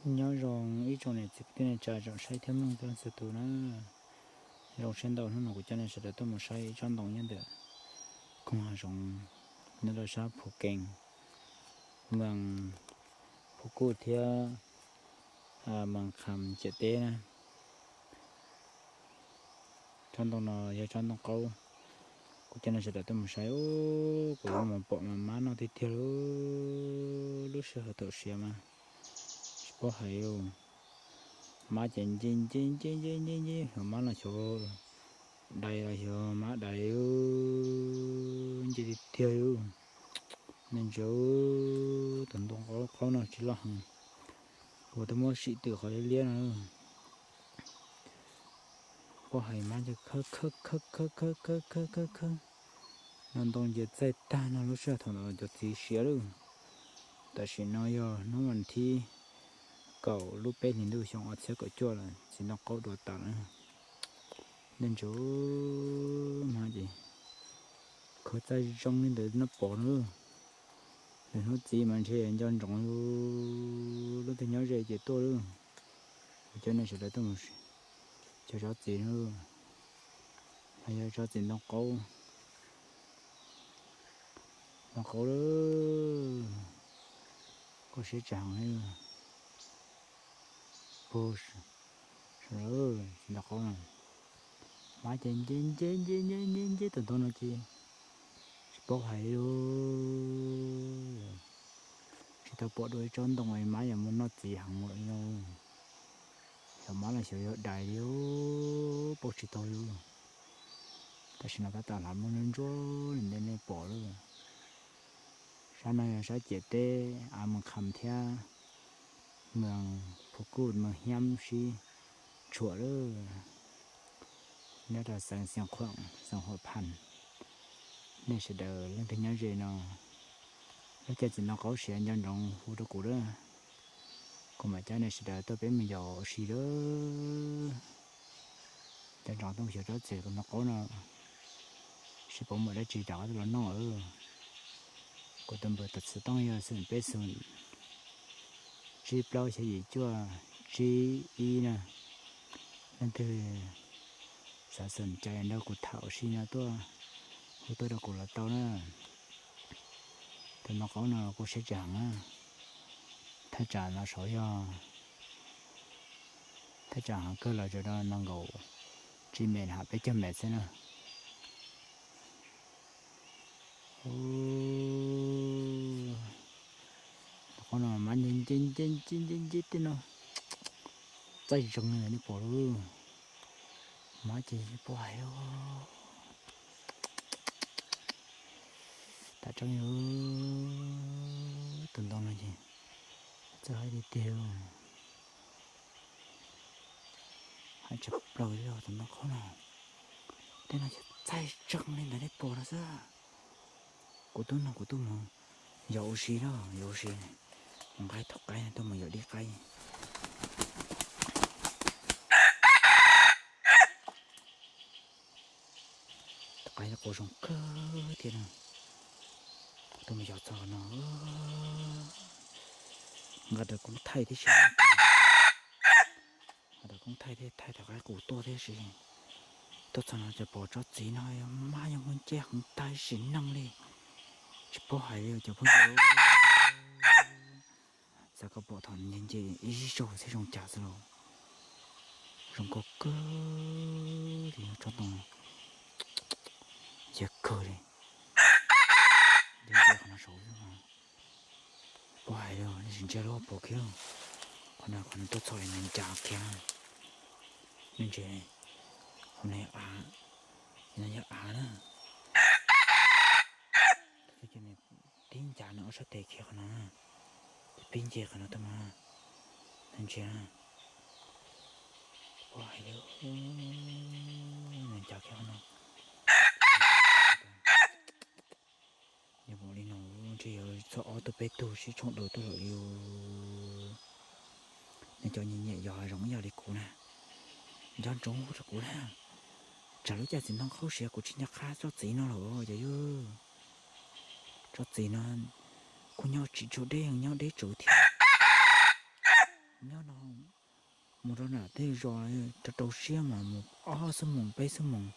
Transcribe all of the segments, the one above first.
Nyob zoo ib tsoom niam txiv kwv tij neej tsa tsoom saib thiab mloog txhua leej txhua tus na. Zoo siab ntau hnub no kuv coj nej sawv daws tuaj mus saib ib tsob ntoo nyob ntawm koog hav zoov, nyob rau sab Phu Kees, moos Phu Kuj thiab moos Kham ciam teb na. Tsob ntoo no yog tsob ntoo qaub, kuv coj nej sawv daws tuaj mus saib. Kuv mus pom mas mab noj tiag tiag li. Lub sij hawm thaum siav mas tsis paub hais li. Mab ces nce nce nce nce nce nce, xyov mab los xyov dais los xyov mab dais, nce tiag tiag li. Nej ntsia, tus ntoo qaub qaub no tsis loj heev, kuv twb muab sim twm qhov liab liab no. Paub hais mab ces khawb khawb khawb khawb khawb khawb khawb khawb khawb. No ntoo ces txaij tag no, lub sij hawm thaum ntawd cov txiv siav lawm. Tam sim no yog hnub vas thib kaum lub peb hlis ntuj xyoo ob txhiab kaum cuaj lawm, txiv ntoo qaub dua tas lawm. Nej ntsia, mab ces khawb txaij zoo li ntawd no pom na. Lwm hnub txiv mas ntshe nco ntsoov lub twg nyob ze ces tuaj lawm. Kuv coj nej sawv daws tuaj mus cog tsob txiv na. Yog tsob txiv ntoo qaub, ntoo qaub lawm, koj siab tsis heev li. Puag saum txiv ntoo qaub no, mab ces nce nce nce nce nce nce tus ntoo no ces tsis paub hais li. Tsis tau pom dua ib tsob ntoo mab yuav muaj noj txiv heev li no. Xyov mab los xyov yog dais li, paub tsis tau li. Tam sim no tab tom hlav muaj ntsuab ntsuab li ntawd nej pom lawm. Sab no yog sab ciam teb av Moos Kham thiab moos Phu Kuj, moos Hiab sib tshuam lawm. Nyob rau xeev Xiav Khuam, xeev Huam Phas. Nej sawv daws leej twg nyob ze no, lub caij txiv ntoo qaub siav nco ntsoov hu rau kuv lawm, kuv mam coj nej sawv daws tuaj peb mus yos ua si lawm. Nco ntsoov tuaj mus xyuas tsob txiv ntoo qaub no, seb puas muaj dab tsi rov qab tuaj los noj lawm. Kuv tus npawb tau xov tooj yog xoom peb xoom tsib plaub xya yim cuaj tsib ib na. Leej twg xav xoom cai nrog kuv tham ua si no tuaj, hu tuaj rau kuv los tau na. Tus ntoo qaub no kuj siab tsis heev na. Thaj tsam no saud yog thaj tsam heev kawg los txog rau nees nkaum tsib mev hab peb caug mev xwb na. Tus qaub no mab nce nce nce nce nce nce tej no, txaij zoo li nej pom lawm. Mab ces paub hais li. Tam tseeb li tus ntoo no ces txawj hais tiag tiag, hais tshaj plaws li tus ntoo qaub no. Tej no ces txaij tseeb li ntawd nej pom no xwb. Kuv tuaj no kuv tuaj mus yos ua si na, yos ua si, mus nqa thaum qaib tuaj mus yos dib qaib. Thaum qaib quas zoo kawg thiab na. Kuv tuaj mus yos txog no, nqa dav koob thaij thiab si, nqa dav koob thaij thiab, thaij thaum qaib qus tuaj thiab si. Tuaj txog no ces pom tsob txiv no mab yuav muaj ncej heev tag sim neej li. Tsis paub hais li cov phooj ywg, xav kom pom thaum nce nce ib zaug thiab zoo cas xwb los. Zoo nkauj kawg li tsob ntoo, ntsia kawg li. Nce nce qhov no saud xwb mas, paub hais li, nej sim ntsia lub pom kiag, qhov no qhov no tuaj txog li no ncas kiag. Nej ntsia, qhov no yog av, no yog av na. Tib ncas no ob sab tes kiag qhov no, pib nce qhov no tuaj mas, nej ntsia na. Paub hais li, nws ncas kiag qhov no. Yog mus li no ntshe yuav txog ob tug peb tug sib tshooj dua tuaj lawm li. Nej cov nyiam nyiam yos hav zoov ib yam li kuv na, nco ntsoov hu rau kuv na. Tsam lub caij txiv ntoo qaub siav kuv tsis nco qab tsob txiv no lawm cov yawg. Tsob txiv no kuj nyob tsis tshua deb, nyob deb tsawv thiab. Mus rau nram tej zos rau rau siab mas mus ob xuab moos peb xuab moos,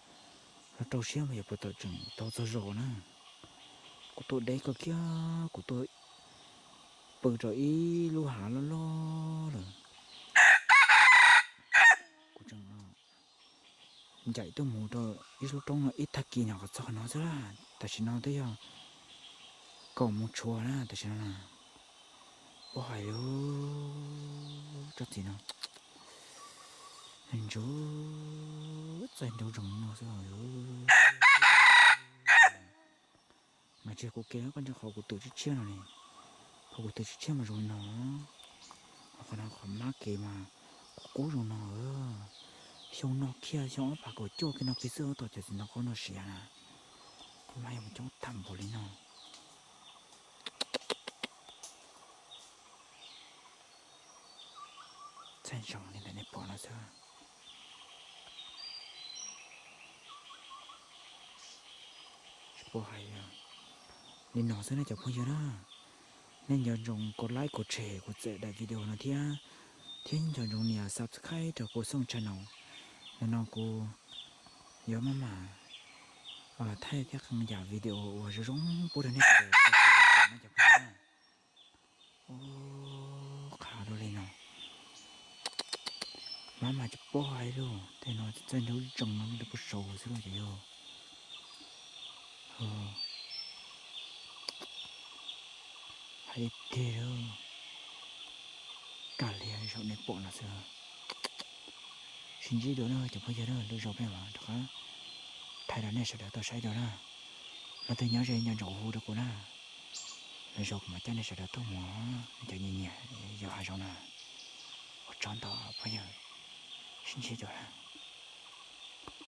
rau rau siab mas yuav puas tawm tseem tau txog zos na. Kuv tuaj deb kawg kiag, kuv tuaj pw rau ib lub hav loj loj lawm. Kuv tseem ncaim tuaj mus rau ib lub roob no ib tag kis no kom txog qhov no xwb lawm. Tam sim no twb yog kaum moos tshuav na tam sim no na. Ua hais lub tsob txiv no ntsuav txaij nraub zoov no xwb. Mas tsis kuv kev koj ntsia qhov kuv twm tshiab tshiab no ne, qhov kuv twm tshiab tshiab mas zoo li no, qhov no qhov mab kev mas qub qub zoo no. Xyoo no kiag xyoo ob phav kaum cuaj kiag no kiag xwb tab tom cov txiv ntoo qaub no siav na, kuv mas yog mus coob tag npaum li no. Txaij zoov li ntawm nej pom no xwb. Tsis paub hais li no xwb na cov phooj ywg na. Nej nco ntsoov kuv like kuv share kuv txhawb daim video no thiab, thiab nco ntsoov nias subscribe rau kuv xooj channel. Nim no kuv yuav maj mam thaij thiab qee yam video uas zoo zoo pub rau nej sawv daws tau saib no cov phooj ywg na. Ua qhav rau li no, mab mas tsis paub hais li, tej no txaij nraub zoov no rau puag saud xwb lauj cov yawg. Hais tiag tiag li, kaj liag zaum nej pom no xwb. Sib ntsib dua na cov phooj ywg na, lwm zaus peb mam rov qab thaij rau nej sawv daws tau saib dua na. Leej twg nyob ze nco ntsoov hu rau kuv na, lwm zaus kuv mam coj nej sawv daws tuaj mus, nej cov nyiam nyiam yos hav zoov na. Ua tsaug ntau phooj ywg, sib ntsib dua na.